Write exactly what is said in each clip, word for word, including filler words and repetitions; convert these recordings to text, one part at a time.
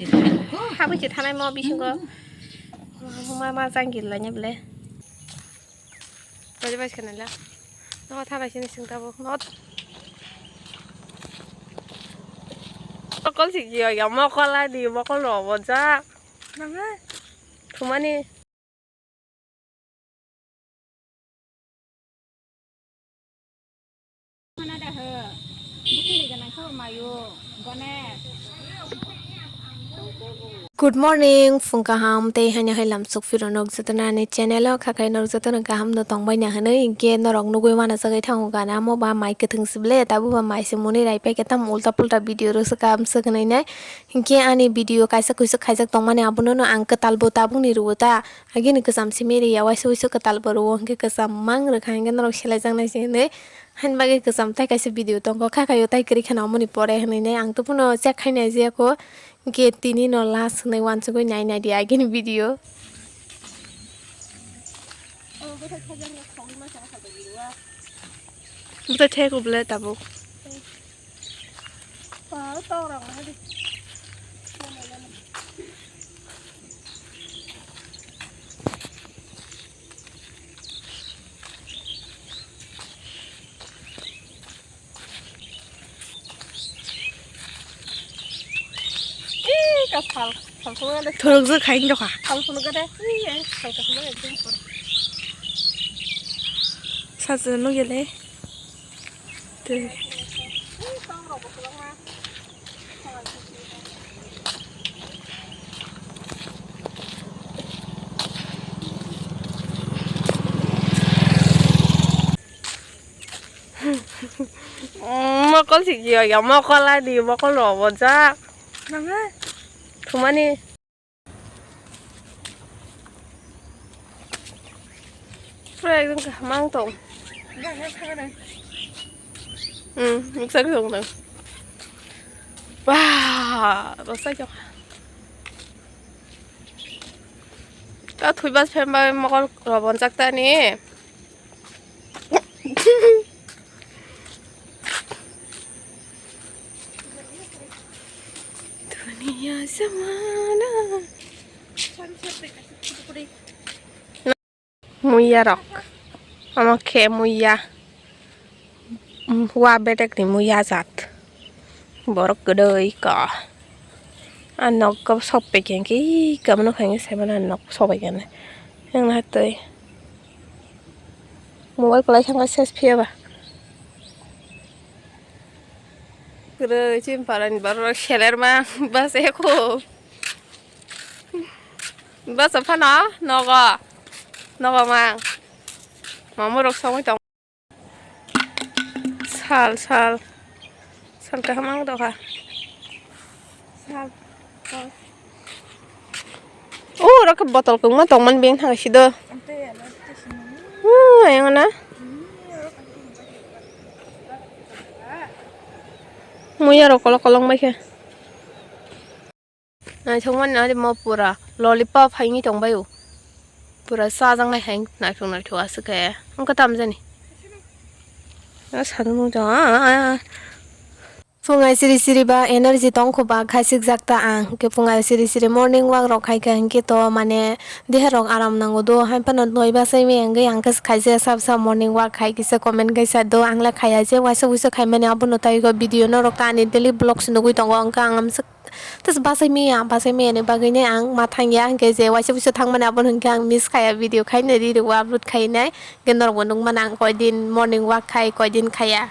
Habwi se thanai mo bisingo. Ma, ma, ma, jangkir lainai ble. Baje bai se kanai la. No thanai sini sing tabuk. No. Mokol si kiyo ya, mokol ai di, mokol ro bo ja. Nang ha? Thumani. Good morning, phung kaham tei haino hai lamsok phiro norok jotono ani channel o khakhai norok jotono kaham no tongbai na hinwi hinkhe norok nugwi mano jagwi thango gana amo ba mai kwthwng sible tabuk ba mai se mwnwi rai paikhe tamo ulta pulta video rwswk kaham swk hinwi nai hinkhe ani video kaisa kuisuk khaijak tongmani abono no ang kwtal bo tabukni rwo ta. Agini kwcham simi riya waisa waisa kwtal bo rwo, hwnkhe kwcham mang rwkha, hwnkhe norok selaijaknai se hwnwi. Haini bagwi kwcham tai kaisa video tongo, kha khaio tai kwrwi kheno, omoni pore hwnwi nai ang tubunu check khai nai jiyakho, hwnkhe tini no last hwnwi uansugwi nai nai di agini video. Bwthai thek uble tabuk. Thorokjak khai wngkha. Sajwk nw gele. Mokol si kiyo ya, mokol ai di, mokol ro bo ja. Nang ha? Thumani. Pura ekdom kaham ang tong. Hmm, muksa tong tong. Wah, rosa jok. Ta thui bas phem bai mokol robon jak ta ni. Duniya zamana. Muya rok. Omo khe muya. Wa bedek ni muya jat. Borok kwdwi ka. A nok khe sok pai khe, ih, kamano khainwi saimano a nok sok pai khe. Yang na twi. Mobile kwlai thangkha ses phiya ba. Kwrwi chini parani borok rok seler ma bus eko. Bus phano nogo. Nogo mang. Mama rok songwi tong. Sal, sal. Sal kaham ang dokha. Sal. Oh, oro khe botol kwbangma tongmani beng thang sido. Hmm, ayang na. Muya rok kolok kolok mai khe. Naithok mani nari mo pura lollipop hai wngwi tongbai o. Pura chajaknai hai naithok naithok aswk khe. Wngkha tamjani. Sadu nung tong, ah, ah, ah. Phungai siri siri ba energy tong kho ba khaisikjak ta ang. Hwnkhe phungai siri siri morning walk rok khai kha hwnkhe to mane deha rok aram nango do. Hai phano noi bachai maya wngwi ang khe khaisa sab sab morning walk khai kisa comment kaisa do. Ang le khaya je waisa wuisa khai mani abono tai kho video norok ta ani daily vlogs nugwi tongo. Hwnkhe ang amswk Tes bachai maya, bachai maya ni bagwi nai ang ma thang ya, hwnkhe je waisa wuisa thang mani abo hwnkhe ang miss khaya, video khai nai ree rok upload khai nai, hwnkhe norok bo nukmano ang koi din morning walk khai, koi din khaya.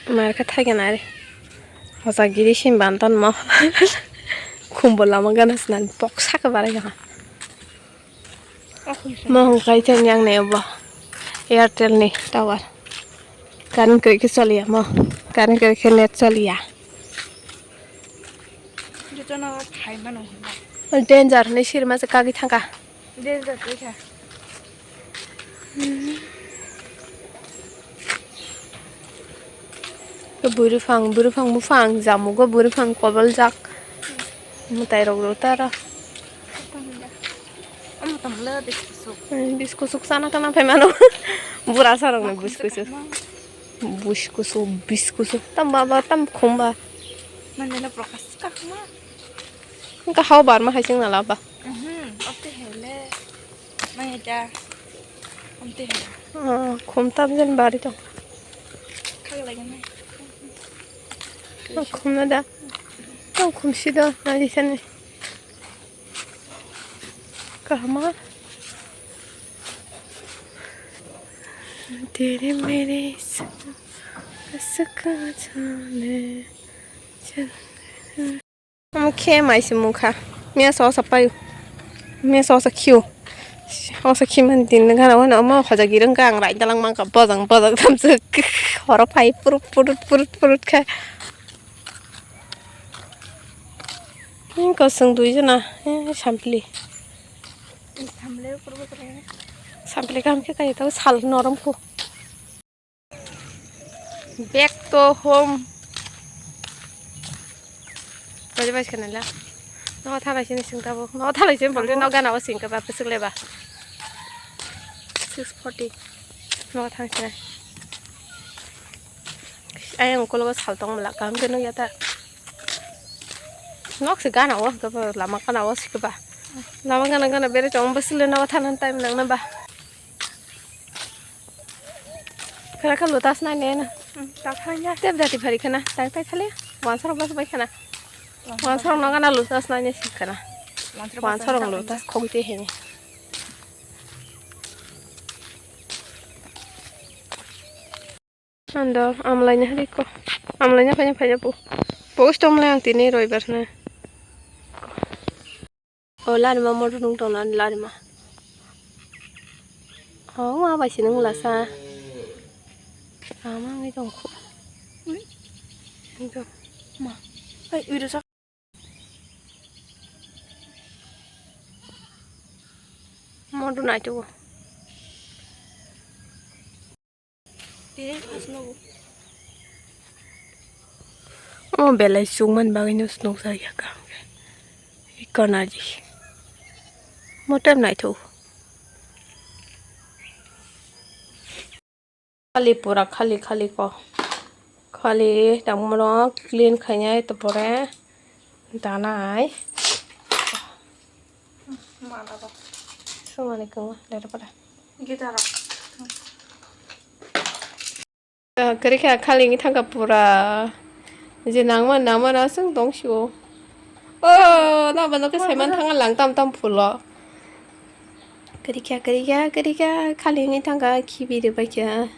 Mar khe thaigen ari. Hosa giri sim bantan mo. Khumbo lama gana swnam boksa khe barai gana. Mo hwn kai thang yang ne bo. Airtel ni tower. Current kwrwi khe choliya mo. Current kwrwi khe net choliya. Jotono khai mano. Danger hinwi sirma se kagwi thangkha. Danger twi kha. Bwrwi phang, bwrwi phang buphang, jamugo bwrwi phang koboljak. Mwtai rok rw ta ro. Omo tong le biskusuk. Hmm, biskusuk sana kana phai mano. Bura sa rok ni biskusuk. Biskusuk, biskusuk. Tam baba, tam khumba. Mane le prokas ka khuma. Ka hau bar ma hai sing na la ba. Mhm, ote hele. Mane da. Ote hele. Ah, khum tam jen bari to. Khag lagi nai. Ah, khum na da. Ah, khum si do, na di sani. Kahma. तेरे मेरे सुख जाने चल। Omo khe mai se mukha. Mia so sa payu. Mia so sa khiu. O sa khi man din gana wana omo khoja girang kang rai dalang mangka bojang bojang thamsuk. Horo phai purut purut purut purut kha. Ni kosong dui jona, eh, sampli. Sampli kam khe kai tau sal norom kho. Back to home. Kaje bai khana la. No thalai sini sing tabo. No thalai sini bolde no gana o sing ka ba pesuk leba. Six forty. No thang sini. Ayang ukolgo sal tong mala, kaham khe nukya ta. Nok se gana o, hwnkhe bo lama gana o sikhe ba. Lama gana gana bere tong bo sile no thanan time nang na ba. Khara kha lutas nai ne na. Hmm, ta thang ya. Tep dati phari khana, tai tai khale. Wansarok bas bai khana. Wansarok no gana lutas nai ne sik khana. Wansarok lutas khogwi te hene. Ando amlaina hari ko. Amlaina phanya phanya po. Post amlai ang tini roibar na. O larima motor nung tong nani larima. O ma bai sinung lasa. Ama ngai tong ko. Ui. Ento. Ma. Ai, ui, rasa. Modu nai tugo. Tini khasno bo. O belai chukmani bagwi no swnok jak ya kaham khe. Iko naji. Motem naithok. Khali pura khali khali ko. Khali tangmano clean khainai to pore danai. Mana ba. Sumani kung lera pada. Gita rok. Kwrwi kha khali wngwi thangkha pura. Je nangma nangma na aswk tong sio. O, naba no khe saiman thangkha lang tam tam phulo. Kwrwi kha, kwrwi kha, kwrwi kha, khali wngwi thangkha khibi rwbaikha.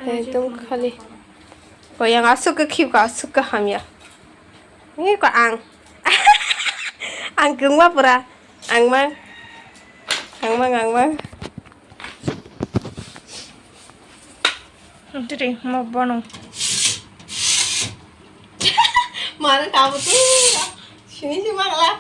Ekdom khali. Ko yang aswk khe khibka aswk khe hamya. Ngi ko ang. Ang kwngma pura. Ang mang. Ang mang, ang mang. Tiri mo bono. Mana kamu tu? Sini si mana lah?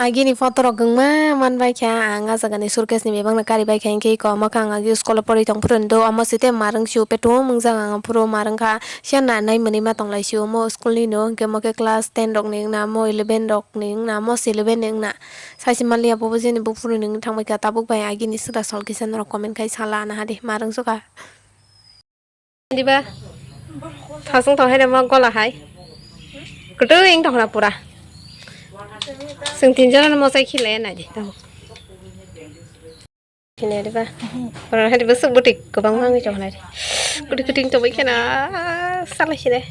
Agini photo rok wngma manbai kha, ang ah jagani suitcase ni bebak no karibai kha, hinkhe eko omo khe ang agi school o porwi tong phuru do, omo site marwng sio petum wngjak ang phuru marwng kha, siya nanai mwnwi ma tonglai sio omo school ni no, hinkhe omo khe class ten rok ni wngna, omo eleven rok ni wngna, omo eleven ni wngna, saisi manliya bobo jeni buphuru ni wngwi thangbai kha, tabuk bai agini swkra sol kisa norok comment khai sala nahadi marwng sukha. Diba? Thasung tong hai ma gola hai. Kwtwi wng tong na pura. Sing tin jona no mosai khilai nai di. Khilai diba? Ora hai diba suk butik kwbang ma wngwi tong nai. Kwtwi kwtwi wng tong bai khena salai sini.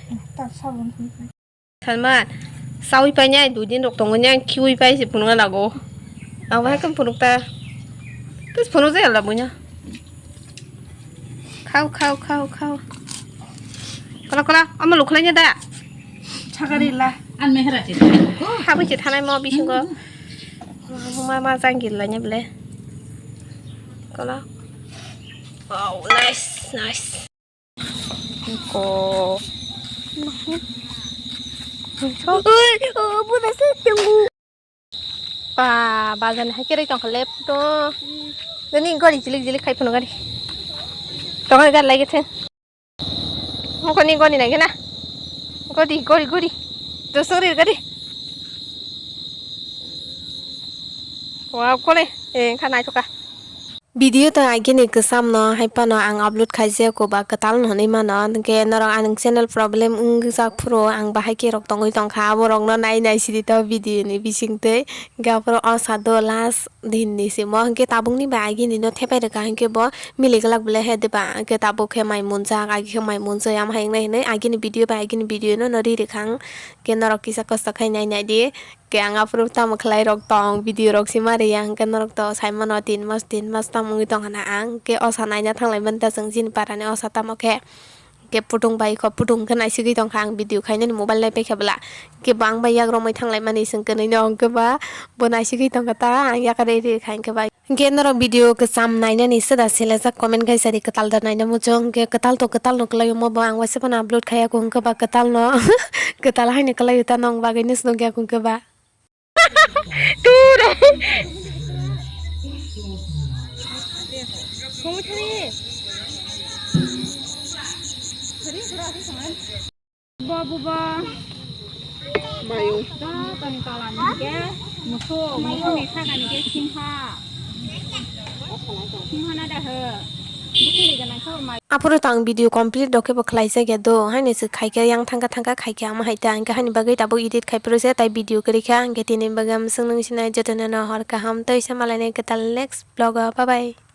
Salman, sawi pai nai, dui din rok tongo nai, khiwi pai se phunukna nago. Ang bahai khe phunuk ta. Tus phunuk jaya la buino. Khao, khao, khao, khao. Kola, kola, omo lukhlai nya da. Chakari la. An mehra se. Habwi se thanai mo bisingo. Ma, ma, ma, jangil la nya ble. Kola. Wow, nice, nice. Ko. Oi, oh, buda se tunggu. Pa, bazar ni hai kerei tongkha lep to. Gani gari jilik jilik khai phano gari. Tongkha gari lagi the. Mokoni goni nai gana. Godi, gori, gori. Dosong rir gadi. Wow, kole. Eh, engkha naithoka. Video to agini kwcham no hai phano ang upload khaijak ko ba kwtal no hinwi mano. Hwnkhe norok ang channel problem wngjak phuru ang bahai khe rok tongwi tongkha. Abo rok no nai nai sidi to video ni bising twi. Hwnkhe aphuru o sa do last din ni simo. Hwnkhe tabuk ni bai agini no thepai rwkha hwnkhe bo mili glak belai he diba. Hwnkhe tabuk khe mai munjak, agi khe mai munjak, ama hai wngnai hinwi agini video bai agini video no no ri rwkha ang. Hwnkhe norok kisa kosto khai nai nai di. Hwnkhe ang aphuru tamo khlai rok tong, video rok se ma riya, hwnkhe norok to sai mano tin mas, tin mas tamo wngwi tong hana ang. Hwnkhe osa naina thanglai mani ta chwng chini para ni osa tamo khe. Hwnkhe putung bai kho, putung khe naisigwi tong kha ang video khainani mobile nai paikha bwla. Hwnkhe bo ang bai yak romwi thanglai mani chwng kwnwi no, hwnkhe ba bo naisigwi tong kha ta ang yakar ri ri kha hwnkhe bai. Hwnkhe norok video kwcham nainani swda selejak comment khaisa di kwtal da naina muchung, hwnkhe kwtal to kwtal no kwlai omo bo ang waisa phano upload khaiya kho, hwnkhe ba kwtal no kwtal haino kwlai ta nong bagwi no se nukya kho, hwnkhe ba. Turung. Bo, bo, bo. Mayo. Da, tani tola ni ke. Muso, muso ni saka ni ke simha. Simha na da he. Bukuli gana ko mayo. Aphuru tang video complete rok khe bo khlai jak ya do. Haini se khai khe yang thangka thangka khai khe ama hai ta. Hingke haini bagwi tabuk edit khai phuru se tai video kwrwi kha. Hingke tini bagwi am swng nung sinai joto no hor kaham tei sa malai nai kwtal next vlog o. Bye bye.